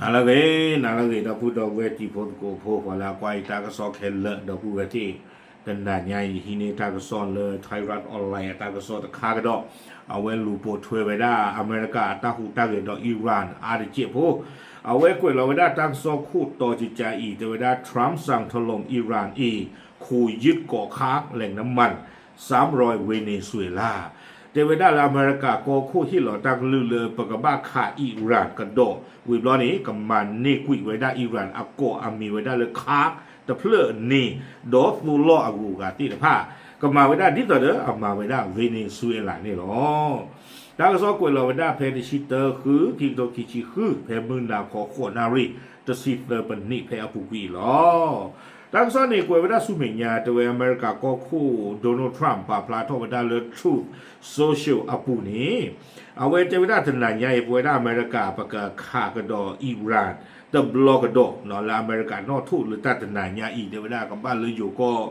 နၤလၢအဂ့ၤ, နၤလၢအဂ့ၤ ဒီပုၢ်ဒီဝဲၢ်တံၤဖိသကိးဖိ ပှၤလၢအကွၢ်ယတၢ်ကစီၣ်ခဲလၢာ် ဒီပုၢ်ဝဲၢ်သ့ၣ်, တနၤညါအံၤ ဟံးန့ၢ်တၢ်ကစီၣ်လၢ Thairath Online အတၢ်ကစီၣ်တခါကဒီး, အဝဲလူၤပိာ်ထွဲဝဲဒၣ် အမဲရကၤအတၢ်ဟူးတၢ်ဂဲၤဒီး Iran အါတက့ၢ်ဖိ, အဝဲကွဲးလီၤဝဲဒၣ်တၢ်ကစီၣ်ခိၣ်တီၤကကးအံၤ တဲဝဲဒၣ် Trump စၣ်ထလီၣ် Iran အ့ၣ် ခိၣ်ယုၢ်ကီးခး แหล่งน้ำมัน ซ้ำรอยเวเนซุเอลา တဲဝဲဒၣ်လၢအမဲရကၤကီၢ်ခိၣ်ဟ့ၣ်လီၤတၢ်ကလုၢ်လၢပကဘၣ်ခး Iran ကဒီး ဝံၤဘျီန့ၣ် ကမၤန့ၢ်ကွံာ်ဝဲဒၣ် Iran အကီၢ်အမံၤဝဲဒၣ်လၢ ခး တဖျၢၣ်န့ၣ်, ဒီးသိလီၢ်အဂုၤအဂၤသ့ၣ်တဖၣ်, ကမၤဝဲဒၣ်ဒ်သိးဒီးအမၤဝဲဒၣ် Venezuela န့ၣ်လီၤ. တၢ်ကစီၣ်ကွဲးလီၤဝဲဒၣ်ဖဲတဆံတၢဃု ခံကထိခံဆံဃု ဖဲမုၢ်နၤခီဃိးနၣ်ရံၣ် တဆံသၢပနံးဖဲအပူၤကွံာ်အံၤလီၤ. တၢ်ကစီၣ်န့ၣ်ကွဲးဝဲဒၣ်ဆူမဲာ်ညါ တဲဝဲအမဲရကၤကီၢ်ခိၣ် Donald Trump ပာ်ဖျါထီၣ်ဝဲဒၣ်လၢ Truth Social အပူၤန့ၣ်, အဝဲတဲဝဲဒၣ်တနၤညါအံၤ ပဝဲဒၣ်အမဲရကၤ ပကခးကဒီး Iran တဘျီကဒီး လၢအမဲရကၤနီၣ်ထိၣ်လၢတၢ်တနၤညါအံၤ တဲဝဲဒၣ်ကဘၣ်လၢယိၤကီၢ်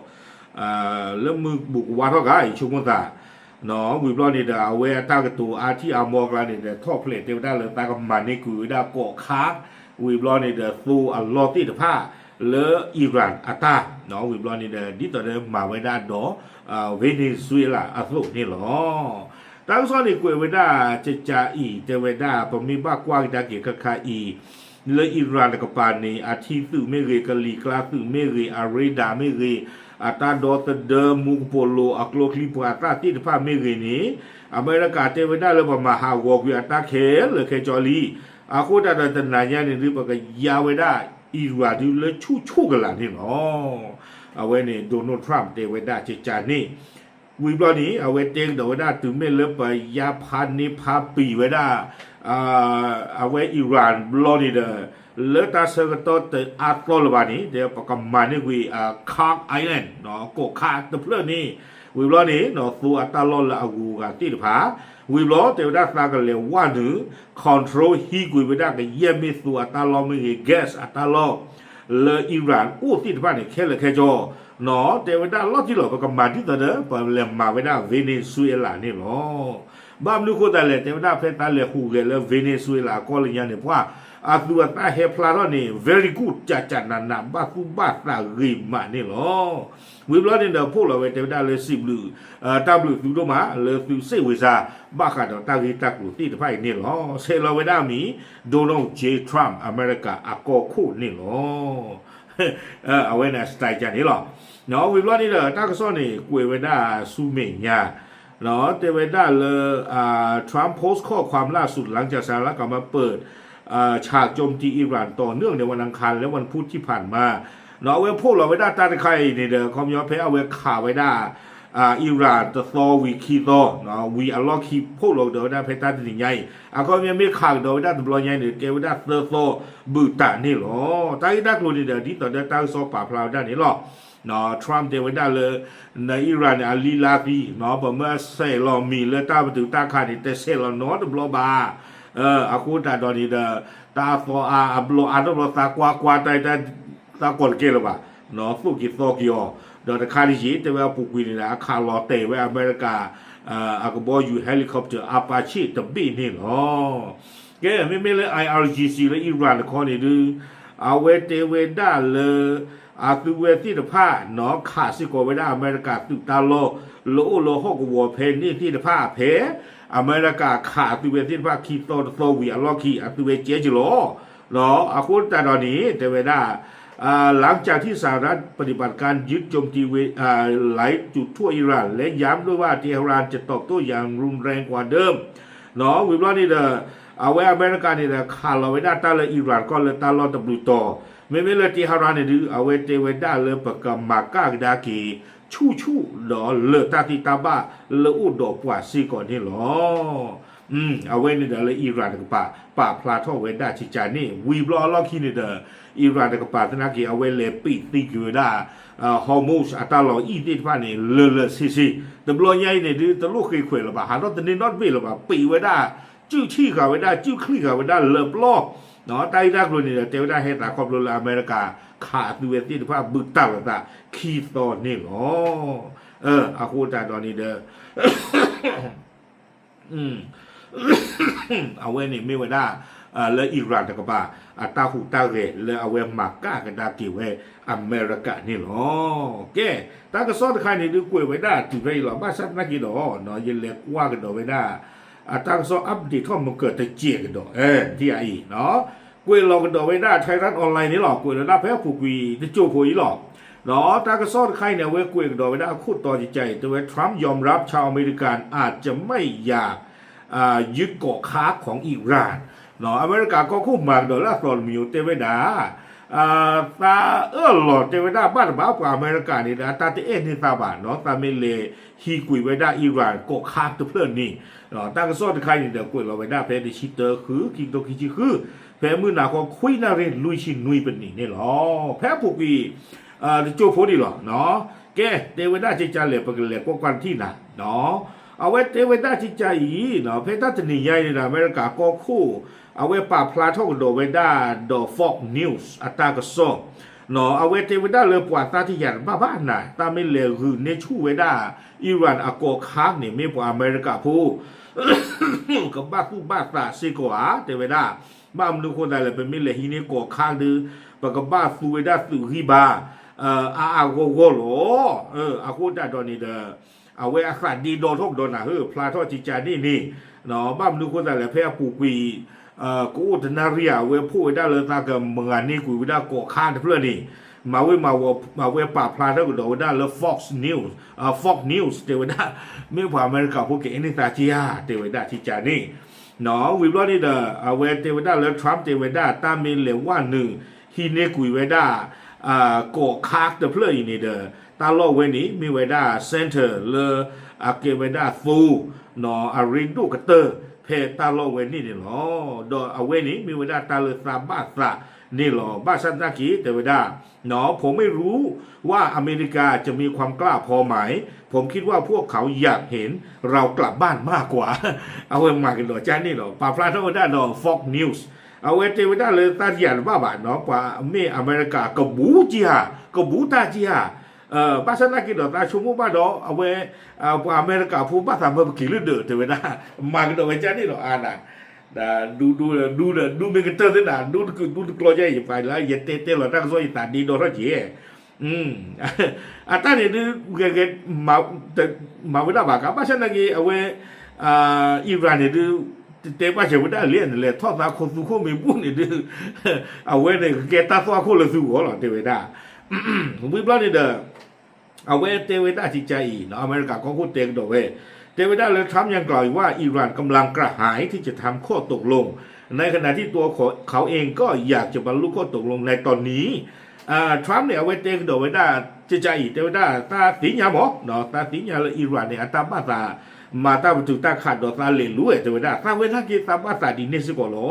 လၢမုၢ်ဘူးကဝါထီၣ်ဂၤအံၤ ဆိကမိၣ်သး ဝံၤဘျီန့ၣ်ဒီး အဝဲအတၢ်ကတိၤအါထံၣ်အါမီကျါန့ၣ်ဒီး ထီၣ်ဖျဲးတဲဝဲဒၣ်လၢသးကမၤန့ၢ်ကွံာ်ဝဲဒၣ်ကီးခါ, ဝံၤဘျီန့ၣ်ဒီး သိအလီၢ်သ့ၣ်တဖၣ်လၢ Iran အတၢ်, ဝံၤဘျီန့ၣ်ဒီး ဒ်သိးဒီးမၤဝဲဒၣ်ဒီး Venezuela အသိးန့ၣ်လီၤ. တၢ်ကစီၣ်န့ၣ်ကွဲးဝဲဒၣ်ကကးအံၤ တဲဝဲဒၣ် ပမ့ၢ်ဘၣ်ကွၢ်ကဒါက့ၤခါခါအံၤ လၢ Iran တကပၤန့ၣ် အထံသုးမ့ၢ်ဂ့ၤ, ကလံၤကျါသုးမ့ၢ်ဂ့ၤ, အရ့ဒၣ်မ့ၢ်ဂ့ၤ, အတၢ်ဒီသဒၢမူကပိာ်လိၤ အကျိချံပှၤသၣ်သ့ၣ်တဖၣ်မ့ၢ်ဂ့ၤန့ၣ်, အမဲရကၤတဲဝဲဒၣ်လၢပမၤဟးဂီၤကွံာ်အတၢ်ခဲလၢာ်ခဲဆ့လံ. အဃိသတးဒီးတနၤညါန့ၣ်ဒုး ပကယါဝဲဒၣ် Iran ဒုးလၢဆူၣ်ဆူၣ်ကလာ်န့ၣ်လီၤ. အဝဲန့ၣ် Donald Trump တဲဝဲဒၣ်ကကးန့ၣ် ဝံၤဘျီန့ၣ် အဝဲတဲကဒီးဝဲဒၣ်တုၤမ့ၢ်လၢပယါဖးန့ၢ်ဖးပံာ်ဝဲဒၣ် အဝဲ Iran ဘျီန့ၣ်ဒီး လၢတၢ်ဆၢကတီၢ်တအါသီလၢၤဘၣ်န့ၣ် ဒီးပကမၤန့ၢ်ကွံာ် Khan Island ကီးခးတဖျၢၣ်န့ၣ်, ဝံၤဘျီန့ၣ် သိအတၢ်လီၢ်လၢအဂုၤအဂၤသ့ၣ်တဖၣ်, ဝံၤဘျီတဲဝဲဒၣ်သးကလဲၤဝဲနုာ် control ဟံးကွံာ်ဝဲဒၣ်ကယဲၢ်မ့ၢ်သိအတၢ်လီၢ်မ့ၢ်ဂ့ၤ gas အတၢ်လီၢ် လၢ Iran အိၣ်သ့ၣ်တဖၣ်န့ၣ် ခဲလၢာ်ခဲဆ့ တဲဝဲဒၣ်လီၤတံၢ်လီၤ ပကမၤဒ်သိးဒီး ပလဲၤမၤဝဲဒၣ် Venezuela န့ၣ်လီၤ. ဘၣ်မနုၤဃိသတးလဲၣ် တဲဝဲဒၣ်ဖဲသးလဲၤဟူးဂဲၤလၢ Venezuela အကီၢ်လၢညါန့ၣ် ပှၤအသူအသၣ်ဟဲဖျါထီၣ်န့ၣ် very good ကၠးကၠးနးနး ဘၣ်သူၣ်ဘၣ်သးဂ့ၤမးန့ၣ်လီၤ. ဝံၤဘျီန့ၣ်ဒီး ဖှိၣ်လီၤဝဲတဲဝဲဒၣ်လၢစံးဘျုး တၢ်ဘျုးသုဒိၣ်မး လၢသုစ့ၣ်ဝံၤစါ ဘၣ်ဃးဒီးတၢ်ဂ့ၢ်တၢ်ကျိၤသ့ၣ်တဖၣ်အံၤန့ၣ်လီၤ. ဆဲးလီၤဝဲဒၣ်အမံၤ Donald J Trump အမဲရကၤအကီၢ်ခိၣ်န့ၣ်လီၤ. အဝဲန့ၣ် style ကန့ၣ်လီၤ. ဝံၤဘျီန့ၣ်ဒီး တၢ်ကစီၣ်န့ၣ် ကွဲးဝဲဒၣ်ဆူမဲာ်ညါ တဲဝဲဒၣ်လၢ Trump post ข้อความล่าสุด หลังจากสหรัฐกลับมาเปิด ฉากโจมตีอิหร่านต่อเนื่องในวันอังคารและวันพุธที่ผ่านมา အဝဲဖှိၣ်လီၤဝဲဒၣ်တၢ်တခါအံၤန့ၣ်ဒီး ခီပညီဖဲအဝဲခးဝဲဒၣ် Iran တသီဝံၤခံသီ ဝံၤအလီၢ်ခံဖှိၣ်လီၤကဒီးဝဲဒၣ်ဖဲတၢ်တနံၤညါအံၤ အခီပညီမ့ၢ်ခးကဒီးဝဲဒၣ်တဘျီညါအံၤန့ၣ် ကဲဝဲဒၣ်သၢသီဘူးတးန့ၣ်လီၤ. တၢ်ဂ့ၢ်တၢ်ကျိၤန့ၣ်ဒီး ဒ်သိးဒီးတၢ်ကစီၣ်ပာ်ဖျါဝဲဒၣ်န့ၣ်လီၤ. Trump တဲဝဲဒၣ်လၢ န Iran န့ၣ် အလံၤလါသံ ပမ့ၢ်ဆဲးလီၤမံၤလၢတၢ်ပတုာ်တၢ်ခးန့ၣ် တဆဲးလီၤနီတဘျီဘၣ်. အဃိသတးဒီးန့ၣ်ဒီး တၢ်အသီအါအဘျီအါတဘျီ သးကွၢ်ကွၢ်တၢ် သးကီၢ်တကဲလၢၤဘၣ်, သိၣ်က့ၤသီက့ၤအီၤ, ဒီးတခါတယံာ် တဲဝဲအပူၤကွံာ်န့ၣ်ဒီး အခးလီၤတဲာ်ဝဲအမဲရကၤ အကဘီယူၤ helicopter Apache တဘ့ၣ်န့ၣ်လီၤ. ကဲ မ့မ့ၢ်လၢ I R G C လၢ Iran တခီန့ၣ်ဒုး အဝဲတဲဝဲဒၣ်လၢ အသုဝဲသ့ၣ်တဖၣ် ခးစ့ၢ်ကီးဝဲဒၣ်အမဲရကၤသုးတၢ်လီၢ် လၢအိၣ်လၢဟီၣ်ကဝီၤဖဲန့ၣ်သ့ၣ်တဖၣ်ဖဲ အမဲရကၤခးအသုဝဲသ့ၣ်တဖၣ်ခံသီတသီဝံၤအလီၢ်ခံ အသုဝဲကဲက့ၤလီၤ. အဃိသတးဒီးန့ၣ် တဲဝဲဒၣ် หลังจากที่สหรัฐปฏิบัติการยึดโจมตีเว หลายจุดทั่วอิหร่าน และย้ำด้วยว่าเตหะรานจะตอบโต้อย่างรุนแรงกว่าเดิม ဝံၤဘျီန့ၣ်ဒီး အဝဲအမဲရကၤန့ၣ်ဒီး ခးလီၤဝဲဒၣ်တၢ်လၢ Iran ကီၢ်လၢတၢ်လီၢ်တဘျုးတီၤ, မ့မ့ၢ်လၢ Tehran န့ၣ်ဒုး အဝဲတဲဝဲဒၣ်လၢပကမၤကၣ်ကဒါက့ၤ ဆူၣ်ဆူၣ်ဒီးလၢာ်တၢ်သ့တၢ်ဘၣ်လၢအိၣ်ဒီးပှၤစ့ၢ်ကီးန့ၣ်လီၤ. အဝဲန့ၣ်ဒီးလၢ Iran တကပၤ ပာ်ဖျါထီၣ်ဝဲဒၣ်ကကန့ၣ် ဝံၤဘျီအလီၢ်ခံန့ၣ်ဒီး Iran တကပၤသနာ်က့ အဝဲလဲၤပံးသံကွံာ်ဝဲဒၣ် Hormuz အတၢ်လီၢ်အံၤသ့ၣ်တဖၣ်န့ၣ် လၢာ်လၢာ်ဆ့ဆ့, တဘျီညါအံၤန့ၣ်ဒုး တလိၣ်ဃ့ခွဲးလၢၤဘၣ်, ဟးထီၣ်တန့ၢ်နီတဘ့ၣ်လၢၤဘၣ်, ပံးဝဲဒၣ် စုၣ်ထံၣ်ဃာ်ဝဲဒၣ် စုၣ်ချံၣ်ဃာ်ဝဲဒၣ်လၢပျီ, တၢ်ဂ့ၢ်တၢ်ကျိၤန့ၣ်ဒီး တဲဝဲဒၣ်ဟဲသးခီဖျိလၢအမဲရကၤ ခးအသုဝဲသ့ၣ်တဖၣ်ဘူးတၢ်လီၤသးခံသီန့ၣ်လီၤ. အဃိသတးဒီးန့ၣ်ဒီး အဝဲန့ၣ်မ့ၢ်ဝဲဒၣ် လၢ Iran တကပၤ အတၢ်ဟူးတၢ်ဂဲၤလၢအဝဲမၤကၣ်ကဒါက့ၤဝဲအမဲရကၤန့ၣ်လီၤ. ကဲ, တၢ်ကစီၣ်တခါန့ၣ်ဒုးကွဲးဝဲဒၣ်တုၤဖဲအံၤလီၤ. ဘၣ်ဆၣ်သနာ်က့ဒီး ယလဲၤကွၢ်ကဒီးဝဲဒၣ် အတၢ်ကစီၣ် update ထီၣ်မုၢ်ကၢၤတစဲးကဒီး ထံၣ်အအံၤ ကွဲးလီၤကဒီးဝဲဒၣ် Thairath Online န့ၣ်လီၤ. ကွဲးလီၤဒၣ်ဖဲအပူၤကွံာ်တစိၢ်ဖိအံၤလီၤ. ဒီးတၢ်ကစီၣ်တခါအံၤန့ၣ် အဝဲကွဲးကဒီးဝဲဒၣ်အခိၣ်တီကကါအံၤ တဲဝဲ Trump ယီၤမရါ ชาวอเมริกันอาจจะไม่อยาก ยึดเกาะคาร์กของอิหร่าน အမဲရကၤကီၢ်ခိၣ်မၤကဒီးလၢအသီတမံၤ တဲဝဲဒၣ် သးအၢၣ်လီၤတဲဝဲဒၣ်ဘၣ်တဘၣ်ပှၤအမဲရကၤန့ၣ်ဒီး အတၢ်တအဲၣ်န့ၢ်သးဘၣ်နီၤ, သးမ့ၢ်လဲၤဟံးကွံာ်ဝဲဒၣ် Iran ကီၢ်ခါတဖျၢၣ်န့ၣ်, တၢ်ကစီၣ်တခါအံၤန့ၣ်ဒီး ကွဲးလီၤဝဲဒၣ်ဖဲတဆံတၢဃု ခံကထိခံဆံဃု, ဖဲမုၢ်နၤဃီခွံနၣ်ရံၣ်လွံၢ်ဆံနွံပနံးန့ၣ်လီၤ. ဖဲအပူၤကွံာ် တကၠိဖိဒံးလီၤ. ကဲ, တဲဝဲဒၣ်ကကါလဲၣ် ပကလဲၤကွၢ်ကွၢ်တထံၣ်နၤ, အဝဲတဲဝဲဒၣ်ကကါအံၤ ဖဲတၢ်တနံၤညါအံၤန့ၣ်ဒီး အမဲရကၤကီၢ်ခိၣ် အဝဲပာ်ဖျါထီၣ်ကဒီးဝဲဒၣ်ဒီး Fox News အတၢ်ကစီၣ်, အဝဲတဲဝဲဒၣ်လၢပှၤသးတယာ်တဘၣ်ဘၣ်နၤ, တၢ်မ့ၢ်လဲၤဂုာ်န့ၢ်ဆူၣ်ဝဲဒၣ် Iran အကီၢ်ခါန့ၣ် မ့ၢ်ပှၤအမဲရကၤဖိ ကဘၣ်သူၣ်ဘၣ်သးစ့ၢ်ကီးဧါ, တဲဝဲဒၣ်, ဘၣ်မနုၤဃိသးလဲၣ် ပမ့ၢ်လဲၤဟံးန့ၢ်ကီၢ်ခါဒီး ပကဘၣ်သူဝဲဒၣ်သုးဂံၢ်ဘါ အါအါဂီၢ်ဂီၢ်လီၤ. အဃိသတးဒီးန့ၣ်ဒီး အဝဲအသးဒ့ဒီထီၣ်ကဒီးနၤဧၢ, ဖျါထီၣ်ကကါန့ၣ်န့ၣ်, ဘၣ်မနုၤဃိသးလဲၣ် ဖဲအပူၤကွံာ် ကအိၣ်တနၣ်ရံၣ်ဧါ အဝဲဖှိၣ်ဝဲဒၣ်လၢသးကမၤန့ၢ်ကွံာ်ဝဲဒၣ်ကီၢ်ခါတဖျၢၣ်န့ၣ်, မၤဝဲမၤဝဲ အဝဲပာ်ဖျါထီၣ်ကဒီးဝဲဒၣ်လၢ Fox News, Fox News တဲဝဲဒၣ် မ့ၢ်ပှၤအမဲရကၤဖိကအဲၣ်န့ၢ်သးက့ဧါ တဲဝဲဒၣ်ကကါန့ၣ်, ဝံၤဘျီန့ၣ်ဒီး အဝဲတဲဝဲဒၣ်လၢ Trump တဲဝဲဒၣ် တၢ်မ့ၢ်လဲၤဝဲနုာ် ဟံးန့ၢ်ကွံာ်ဝဲဒၣ် ကီၢ်ခါတဖျၢၣ်အံၤန့ၣ်ဒီး တၢ်လီၢ်ဝဲန့ၣ် မ့ၢ်ဝဲဒၣ် center လၢ အကဲဝဲဒၣ်သိ အရ့ဒိၣ်ကတၢၢ် ဖဲတၢ်လီၢ်ဝဲန့ၣ်န့ၣ်လီၤ. ဒီးအဝဲန့ၣ် မ့ၢ်ဝဲဒၣ်တၢ်လၢသးဘၣ်သးန့ၣ်လီၤ. ဘၣ်ဆၣ်သနာ်က့ တဲဝဲဒၣ် ผมไม่รู้ว่าอเมริกาจะมีความกล้าพอไหม ผมคิดว่าพวกเขาอยากเห็นเรากลับบ้านมากกว่า အဝဲမၤကဒီးကန့ၣ်ဒီး ပာ်ဖျါထီၣ်ဝဲဒၣ်ဒီး Fox News အဝဲတဲဝဲဒၣ်လၢသးတယာ်တဘၣ်ဘၣ်နီၤ, ပှၤမ့ၢ်အမဲရကၤကဘူးက့ၤဧါ, ကဘူးတၢ်က့ၤဧါ, ဘၣ်ဆၣ်သနာ်က့ဒီး သးဆိကမိၣ်ဘၣ်ဒီး အဝဲ ပှၤအမဲရကၤဖိဘၣ်သးမၢပက့ၤလၢဒၢး တဲဝဲဒၣ်, မၤကဒီးဝဲကန့ၣ်ဒီးအါနၤ, ဒူဒူဒူဒူမ့ၢ်ကတၢၢ်သ့ၣ်နၤ ဒူတကုာ်ဒူတကျီကဲ ယပာ်လၢယတဲတဲလီၤတၢ်ကစီၣ်ယသးဒ့ဒီထီၣ်က့ၤ အတၢ်န့ၣ်ဒုး ဂဲၤဂဲၤ မၤဝဲဒၣ်ဘၣ်က ဘၣ်ဆၣ်သနာ်က့ အဝဲ Iran န့ၣ်ဒုး တတဲဘၣ်စၢၤဝဲဒၣ်လံ နလဲၤထီၣ်သးခိၣ်သူခိၣ်မ့ၢ်ဘူၣ်န့ၣ်ဒုး အဝဲန့ၣ်ကကဲတၢ်သွၣ်ခိၣ်လၢသုဂီၢ်လီၤ တဲဝဲဒၣ်. ဝံၤဘျီန့ၣ်ဒီး အဝဲတဲဝဲဒၣ်ကကါအံၤ အမဲရကၤကီၢ်ခိၣ်တဲကဒီးဝဲ တဲဝဲဒၣ်လၢ Trump ยังกล่าวอีกว่า อิหร่านกำลังกระหายที่จะทำข้อตกลง ในขณะที่ตัวเขาเองก็อยากจะบรรลุข้อตกลงในตอนนี้ Trump န့ၣ် အဝဲတဲကဒီးဝဲဒၣ် ကကါအံၤ တဲဝဲဒၣ် သးသ့ၣ်ညါမး သးသ့ၣ်ညါလၢ Iran န့ၣ် အတၢ်ဘၣ်သး မၤတၢ်ပတုာ်တၢ်ခးဒီးသးလဲၤလိၤဝဲ တဲဝဲဒၣ် သးဝဲနာ်က့ သးဘၣ်သးဒ်န့ၣ်စ့ၢ်ကီးလီ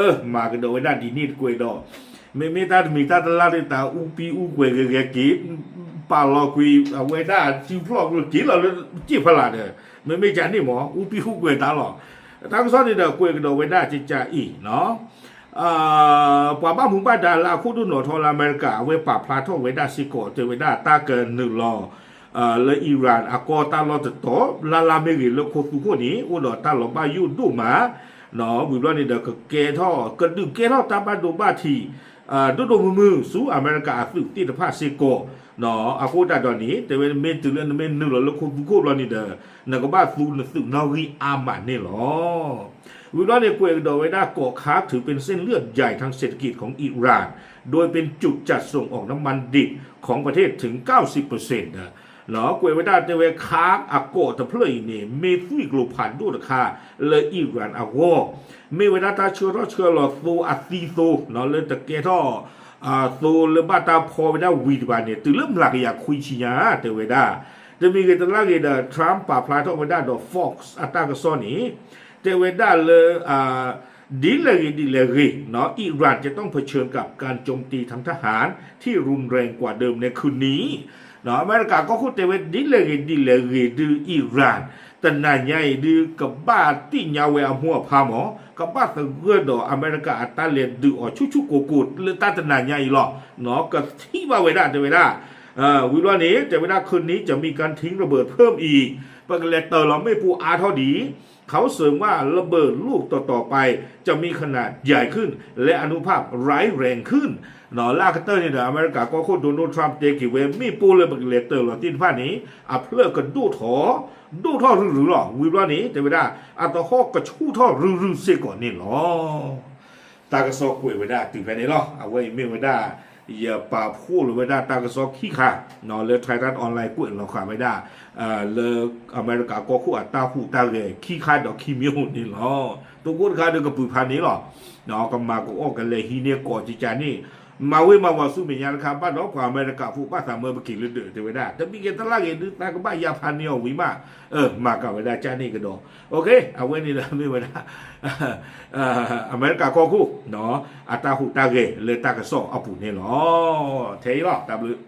ၤ. မၤကဒီးဝဲဒၣ်ဒ်န့ၣ်တကွဲးဒီး မ့မ့ၢ်တၢ်တမံၤတၢ်တလါဒီး တၢ်အူပံအူကွဲးဂဲၤဂဲၤက့ၤ ပာ်လီၤကွံာ်အဝဲဒၣ်စုဖျီၣ်က့ၤလီၤလၢစ့ၣ်ဖီလာ်ဒီး မ့မ့ၢ်ကန့ၣ်မး အူပံအူကွဲးတၢ်လီၤ. တၢ်ကစီၣ်န့ၣ်ဒီးကွဲးကဒီးဝဲဒၣ်ကကါအံၤ ပှၤဘၣ်မူဘၣ်ဒါလၢအခိၣ်ဒိၣ်နီၣ်ထီၣ်လၢအမဲရကၤ အဝဲပာ်ဖျါထီၣ်ဝဲဒၣ်စ့ၢ်ကီး တဲဝဲဒၣ်တၢ်ကနုာ်လီၤ လၢ Iran အကီၢ်တၢ်လီၢ်တတီၤ လၢ်လၢ်မ့ၢ်ဂ့ၤ လၢခိသူခိၣ်န့ၣ် အိၣ်ဒီးတၢ်လီၤဘၣ်ယိၣ်ဒိၣ်မး ဝံၤဘျီန့ၣ်ဒီး ကကဲထီၣ် ကဒုးကဲထီၣ်တၢ်ဘၣ်ဒိဘၣ်ထံး ဒိၣ်ဒိၣ်မုၢ်မုၢ်ဆူအမဲရကၤအသုးသ့ၣ်တဖၣ်စ့ၢ်ကီး အဃိသတးဒီးန့ၣ် တဲဝဲမ့ၢ်တုၤလၢနမ့ၢ်နုာ်လီၤလၢခိသူခိၣ်ဘျီန့ၣ်ဒီး နကဘၣ်သူနသုးနီၣ်ဂံၢ်အါမးန့ၣ်လီၤ. ဝံၤဘျီန့ၣ် ကွဲးကဒီးဝဲဒၣ်ကီၢ်ခါ ถือเป็นเส้นเลือดใหญ่ทางเศรษฐกิจของอิหร่าน โดยเป็นจุดจัดส่งออกน้ำมันดิบของประเทศถึงเก้าสิบเปอร์เซ็นต์ ကွဲးဝဲဒၣ်တဲဝဲ ခါအကီၢ်တဖျၢၣ်အံၤန့ၣ် မ့ၢ်သွံၣ်ကျိၤဖးဒိၣ်တခါ လၢ Iran အဂီၢ်, မ့ၢ်ဝဲဒၣ်တၢ်ဆှၢထီၣ်ဆှၢလီၤသိအသံသိ လၢတကဲထီၣ် သိလၢဘၣ်တၢ်ဖီဝဲဒၣ်ဝံၤတဘၣ်န့ၣ် တုၤလၢမျးကယၤခွံဆံညါ တဲဝဲဒၣ်. တမံၤဂ့ၤတလါဂ့ၤဒီး Trump ပာ်ဖျါထီၣ်ဝဲဒၣ်ဒီး Fox အတၢ်ကစီၣ်န့ၣ် တဲဝဲဒၣ်လၢ ဒ်လဲၣ်ဂ့ၤဒ်လဲၣ်ဂ့ၤ อิหร่านจะต้องเผชิญกับการโจมตีทางทหารที่รุนแรงกว่าเดิมในคืนนี้ အမဲရကၤကီၢ်ခိၣ်တဲဝဲ ဒ်လဲၣ်ဂ့ၤဒ်လဲၣ်ဂ့ၤဒုး Iran တနၤညါအံၤဒုး ကဘၣ်သ့ၣ်ညါဝဲအမိၢ်အဖါမး ကဘၣ်သဂၢၢ်ဒီးအမဲရကၤအတၢ်လဲၤဒုးအီၤဆူၣ်ဆူၣ်ကိၢ်ကိၢ်လၢတၢ်တနၤညါအံၤလီၤ. ကထံၣ်ဘၣ်ဝဲဒၣ် တဲဝဲဒၣ် ဝံၤဘျီန့ၣ် တဲဝဲဒၣ် คืนนี้จะมีการทิ้งระเบิดเพิ่มอีก ပကလဲၤတၢၢ်လီၤမ့ၣ်ပိၢ်အါထီၣ်ဒံး เขาเสริมว่าระเบิดลูกต่อๆไปจะมีขนาดใหญ่ขึ้นและอานุภาพร้ายแรงขึ้น လၢအကတၢၢ်န့ၣ်ဒီး အမဲရကၤကီၢ်ခိၣ် Donald Trump တဲက့ၤဝဲ မ့ၣ်ပိၢ်လၢပကလဲၤတၢၢ်လီၤသ့ၣ်တဖၣ်န့ၣ် အဖျၢၣ်ကဒိၣ်ထီၣ် ဒိၣ်ထီၣ်ရုၢ်ရုၢ်လီၤ. ဝံၤဘျီန့ၣ် တဲဝဲဒၣ် အတဟီၣ်ကဆူၣ်ထီၣ်ရုၢ်ရုၢ်စ့ၢ်ကီးန့ၣ်လီၤ. တၢ်ကစီၣ်ကွဲးဝဲဒၣ်တုၤဖဲန့ၣ်လီၤ. အဝဲအံၤမ့ၢ်ဝဲဒၣ် ယပာ်ဖှိၣ်လီၤဝဲဒၣ်တၢ်ကစီၣ်ခံခါ လၢ Thairath Online ကွဲးလီၤဃာ်ဝဲဒၣ် လၢအမဲရကၤကီၢ်ခိၣ်အတၢ်ဟူးတၢ်ဂဲၤခံခါဒီးခံမံၤအိၣ်န့ၣ်လီၤ. တကိးတခါဒီးကပုာ်ဖးန့ၣ်လီၤ. ကမၤကအီၣ်ကလဲၤဟံးန့ၢ်ကိးကကန့ၣ် မၤဝဲမၤဝဲဆူမဲာ်ညါတခါ ဘၣ်ဒီးပှၤအမဲရကၤဖိဘၣ်သးမၢပက့ၤလၢဒၢးတဲဝဲဒၣ် တမံၤက့ၤတလၣ်က့ၤဒုးသးကဘၣ်ယါဖးန့ၢ်အီၤဝံၤမး မၤကၤဝဲဒၣ်ကန့ၣ်ကဒီး အဝဲန့ၣ်ဒီးမ့ၢ်ဝဲဒၣ် အမဲရကၤကီၢ်ခိၣ် အတၢ်ဟူးတၢ်ဂဲၤလၢတၢ်ကစီၣ်အပူၤန့ၣ်လီၤ. ထဲအံၤလီၤ တၢ်ဘျုး